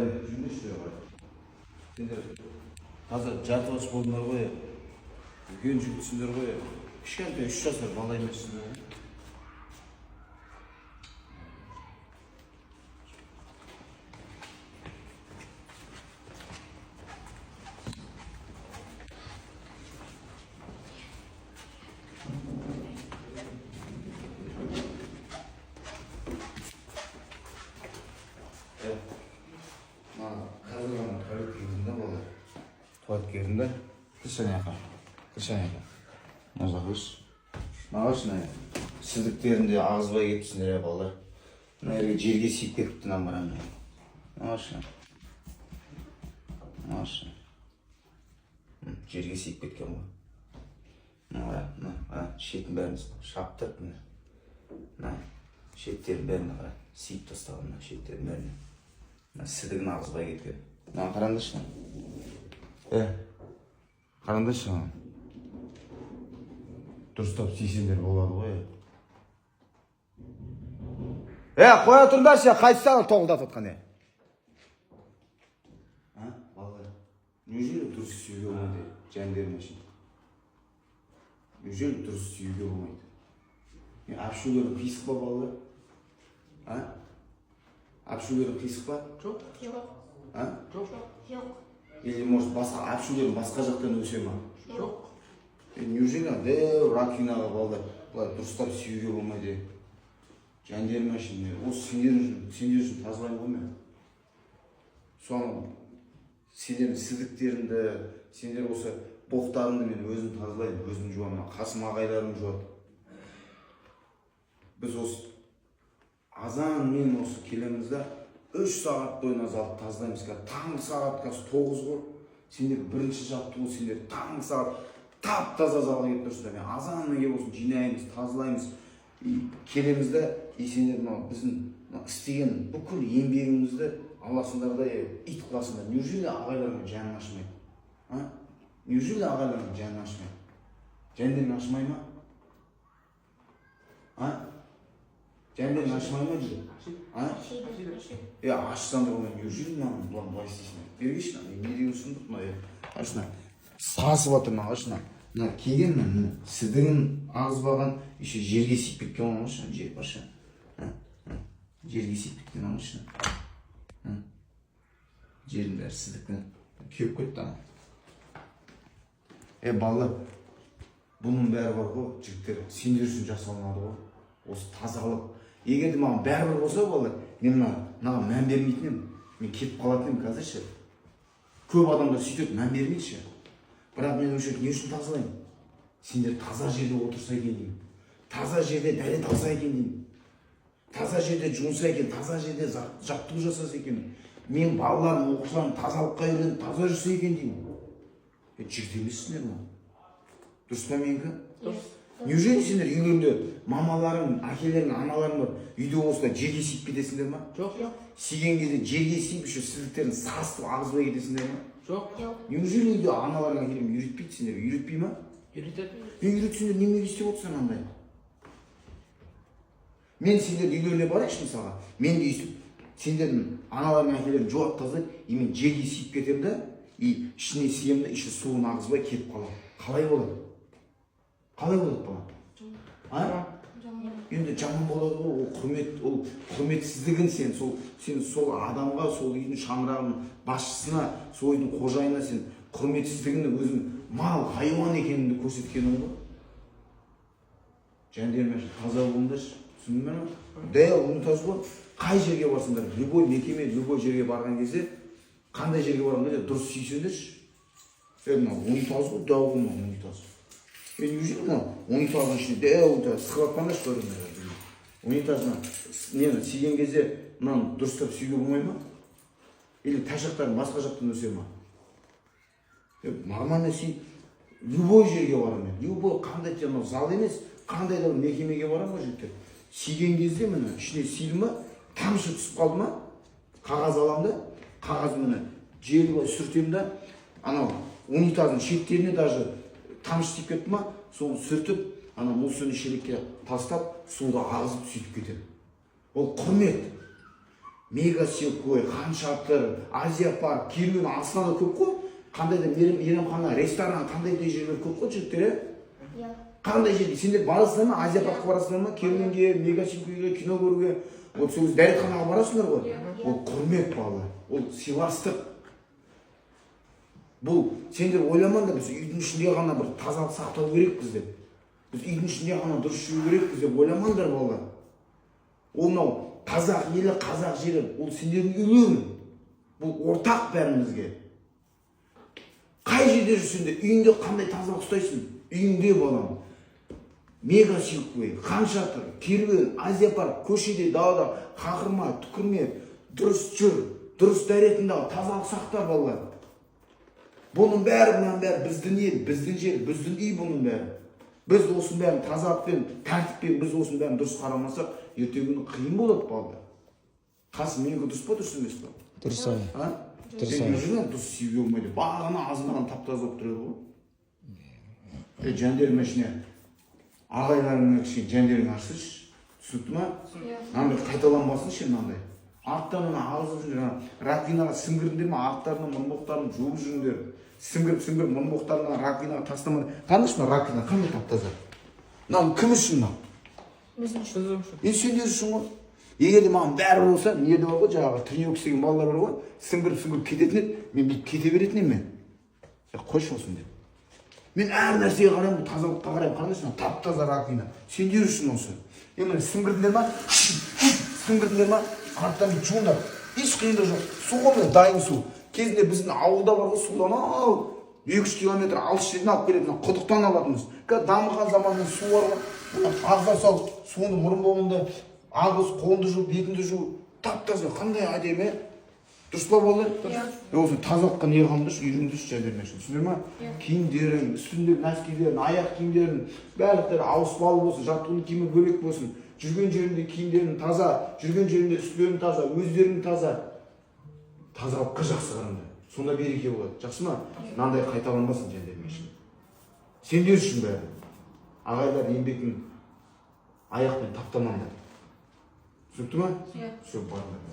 Балалар, жүріңдерші бері қарай. Сендер таза жартылаш болдыңдар ғой. Үлкен жігітсіңдер ғой. Кішкентай 3 жасар бала емессіңдер ғой. Мына қазір ғана туалетке кірдім да, балалар. Туалетке кірдім да. Кірші ана жаққа. Кірші ана жаққа. Мына жаққа кірші. Мына қарашы, мына сідіктерін де ағызбай кетіпсіңдер, ә, балалар. Мына жерге жерге сиіп кетіпті мына қара мына. Мына қарашы. Мына қарашы. Жерге сиіп кеткен ғой. Мына қара, мына қара, шетін бәрін шаптырып міне. Мына шеттерін бәрін қара, сиіп тастаған мына шеттерін бәрін. Мына сідігін ағызбай кеткен. Мына қараңдаршы. Қараңдаршы мына. Дұрыстап сисеңдер болады ғой. Қоя тұрыңдаршы, қайсысы ана тоңылдатып жатқан, е? А, балалар, неужели дұрыс сүюге болмайды, жандерім үшін? Неужели дұрыс сүюге болмайды? Не, әпшулерің қисық па, балалар? А? Әпшулерің қисық па? Жоқ. Жоқ. А? Жоқ. Жоқ. Или, может, басқа әпшулерің басқа жақтан өсе ма? Жоқ. Неужели дәу раковинаға, балалар, былай дұрыстап сүюге болмайды? Жандерім үшін, осы сендер үшін, сендер үшін тазалаймын ғой мен. Соны сендердің сідіктеріңді, сендер осы боқтарыңды мен өзім тазалаймын, өзім жуамын. Қасым ағайларым жуады. Біз осы азанмен осы келеміз да, 3 сағат бойына залды тазалаймыз. Қазір таңғы сағат қазір 9 ғой. Сендер бірінші жаттығу, сендер таңғы сағат тап-таза залға келіп тұрсыңдар. Мен азанмен келіп осыны жинаймыз, тазалаймыз. И келеміз да, и сендер мынау біздің мынау істеген бүкіл еңбегімізді аласыңдар да, ит қыласыңдар. Неужели ағайларыңа жаның ашымайды? А? Неужели ағайларыңа жаның ашымайды? Жандерің ашымай ма? А? Жандерің ашымай ма дейді? А? Ашиды. Ашсаңдар онда неужели мынаны былай істейсіңдер? Бергеші мынаны, не деген сұмдық мынау, е? Қарашы мына, сасып жатыр мына, қарашы мына. Мына келген мына, міне, сідігін ағызбаған, еще жерге сиіп кеткен ғой, қарашы, жер, қарашы. Жерге сиіп кеткен ғой, қарашы. Жердің бәрі сідіктен кеуіп кетті ана. Балалар, бұның бәрі бар ғой, жігіттер, сендер үшін жасалынады ғой. Осы тазалық. Егер де маған бәрібір болса, балалар, мен мынаған мән бермейтін едім. Мен кетіп қалатын едім қазір ше. Көп адамдар сөйтеді, мән бермейді ше. Бірақ мен осы жерді не үшін тазалаймын? Сендер таза жерде отырса екен деймін. Таза жерде дәрет алса екен деймін. Таза жерде жуынса екен, таза жерде жаттығу жасаса екен. Мен балаларым, оқушыларым тазалыққа үйреніп, таза жүрсе екен деймін. Жігіт емессіңдер ма? Дұрыс па менікі? Дұрыс. Неужели сендер үйлерінде мамаларың, әкелерің, аналарың бар, үйде осылай жерге сиіп кетесіңдер ма? Жоқ. Жоқ. Сиген кезде жерге сиіп, еще сідіктерін сасытып ағызбай кетесіңдер ма? Жоқ. Жоқ. Неужели үйде аналарың, әкелерің үйретпейді сендерге? Үйретпей ма? Үйретеді. Үйретсеңдер неменеге істеп отырсыңдар мынандай? Мен сендердің үйлеріне барайыншы мысалға. Мен де өйстіп сендердің аналарың, әкелерің жуап тазалайды, и мен жерге сиіп кетемін да, и ішіне сиемін да, еще суын ағызбай кетіп қаламын. Қалай болады? Қалай болады бала? А? Жаман. Енді жаман болады ғой, ол құрмет, ол құрметсіздігін сен сол, сен сол адамға, сол үйдің шаңырағының басшысына, сол үйдің қожайынына сен құрметсіздігін өзің мал, хайуан екеніңді көрсеткенің ғой. Жандерім ашып, таза болыңдаршы, түсіндің бе? Дәл унитаз ғой. Қай жерге барсаңдар, любой мекеме, любой жерге барған кезде, қандай жерге барған кезде дұрыс сүйсеңдерші. Мынау унитаз ғой, дәу ғой мынау унитаз. Неужели мынау унитаздың ішінде дәу унитаз сығып жатқандаршы көріңдер. Унитазына нені сиген кезде мынаны дұрыстап сүюге болмай ма? Или ташақтарын басқа жақтан өсе ма? Нормально сүй. Любой жерге барамын мен. Любой қандай те мынау зал емес, қандай да бір мекемеге барамын ғой жігіттер. Сиген кезде міне ішіне сиді ма, тамшы түсіп қалды ма, қағаз аламын да, қағаз міне желі былай сүртемін да, анау унитаздың шеттеріне даже тамшы тиіп кетті ма, соны сүртіп, ана мусорный шелекке тастап, суды ағызып сөйтіп кетемін. Ол құрмет. Мега Силквей, Хан Шатыр, Азия Парк, Керуен, Астанада көп қой. Қандай да мейрамхана, ресторан, қандай да жерлер көп қой, жігіттер, иә? Иә. Қандай жерде сендер барасыңдар ма? Азия Паркқа барасыңдар ма? Керуенге, Мега Силквейге, кино көруге? Вот сол кезде дәретханаға барасыңдар ғой. Ол құрмет, балалар, ол сыйластық. Бұл сендер ойламаңдар, біз үйдің ішінде ғана бір тазалық сақтау керекпіз деп, біз үйдің ішінде ғана дұрыс жүру керекпіз деп ойламаңдар, балалар. Ол мынау қазақ елі, қазақ жері, ол сендердің үйлерің, бұл ортақ бәрімізге. Қай жерде жүрсең де, үйіңде қандай тазалық ұстайсың, үйіңде, балам, Мега Силквей, Хан Шатыр, Керуен, Азия Парк, көшеде, далада қақырма, түкірме, дұрыс жүр, дұрыс дәретіңді ал, тазалық сақта, балалар. Бұның бәрі, мынаның бәрі біздің ел, біздің жер, біздің үй, бұның бәрі. Біз осының бәрін тазалықпен, тәртіппен, біз осының бәрін дұрыс қарамасақ, ертеңгі күні қиын болады, балалар. Қасым, менікі дұрыс па, дұрыс емес па? Дұрыс, ағай. А? Дұрыс, Сен ағай. жүрген дұрыс істеуге болмайды. Бағана азынаған тап-таза болып тұрады ғой. Е, жандерім, ішіне ағайларыңа кішкене жандерің ашсыншы. Түсінікті ма? Иә. Мынандай қайталанбасыншы мынандай. Арттан ағызып жүріңдер, ана раковинаға сіңгірдіңдер ме, арттарынан мұрын-боқтарын жуып жүріңдер. Сіңгіріп, сіңгіріп мұрын-боқтарын раковинаға тастамаңдар. Қараңдаршы, мына раковина қандай тап-таза. Мынау кім үшін мынау? Біздің үшін. Енді сендер үшін ғой. Егер де маған бәрі болса, не де бар ғой, жаңағы тренировка істеген балалар бар ғой, сіңгіріп, сіңгіріп кететін еді, мен бүйтіп кете беретін едім мен. Е, қойшы осыны деп. Мен әр нәрсеге қараймын, тазалыққа қараймын. Қараңдаршы, мына тап-таза раковина. Сендер үшін осы. Е, міне сіңгірдіңдер ма? Сіңгірдіңдер ма? Арттан бүйтіп жуыңдар. Еш қиындығы жоқ. Су ғой, міне дайын су. Кезінде біздің ауылда бар ғой, судан ау, 2-3 километр алыс жерден алып келетін, мына құдықтан алатынбыз. Қазір дамыған заманның су бар ғой. Мына ағыза сал, суны мұрын боғыңды ағыз, қолыңды жу, бетіңді жу. Тап-таза, қандай әдемі. Дұрыс па, балалар? Иә. Е, осы тазалыққа не қылыңдаршы, үйреніңдерші жәрдемдерші. Түсіндіңдер ма? Иә. Киімдерің, үстіндегі носкилерің, аяқ киімдерің, барлықтары ауыспалы болсын, жаттығу киімі бөлек болсын. Жүрген жерінде киімдерің таза, жүрген жерінде үстілерің таза, өздерің таза. Тазалыққа жақсы қараңдар. Сонда береке болады. Жақсы ма? Мынандай қайталанбасын жәрдемдерші. Сендер үшін бәрі. Ағайлар еңбегін аяқпен таптамаңдар. Түсінікті ма? Иә. Все, барыңдар.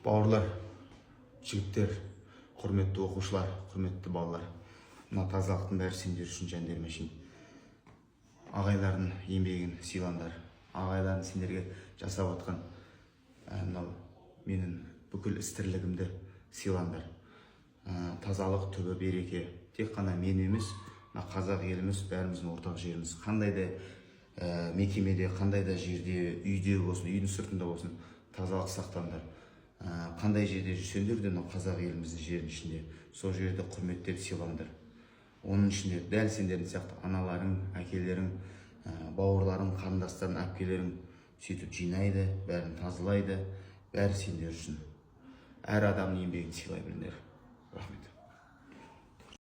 Бауырлар, жігіттер, құрметті оқушылар, құрметті балалар, мына тазалықтың бәрі сендер үшін, жандерім үшін. Ағайлардың еңбегін сыйлаңдар. Ағайлардың сендерге жасап жатқан, мынау менің бүкіл іс тірлігімді сыйлаңдар. Тазалық түбі береке. Тек қана мен емес, мына қазақ еліміз, бәріміздің ортақ жеріміз. Қандай да мекемеде, қандай да жерде, үйде болсын, үйдің сыртында болсын, тазалық сақтаңдар. Қандай жерде жүрсеңдер де, мынау қазақ еліміздің жерінің ішінде, сол жерді құрметтеп сыйлаңдар. Оның ішінде дәл сендердің сияқты аналарың, әкелерің, бауырларың, қарындастарың, әпкелерің сөйтіп жинайды, бәрін тазалайды, бәрі сендер үшін. Әр адамның еңбегін сыйлай біліңдер. Рахмет.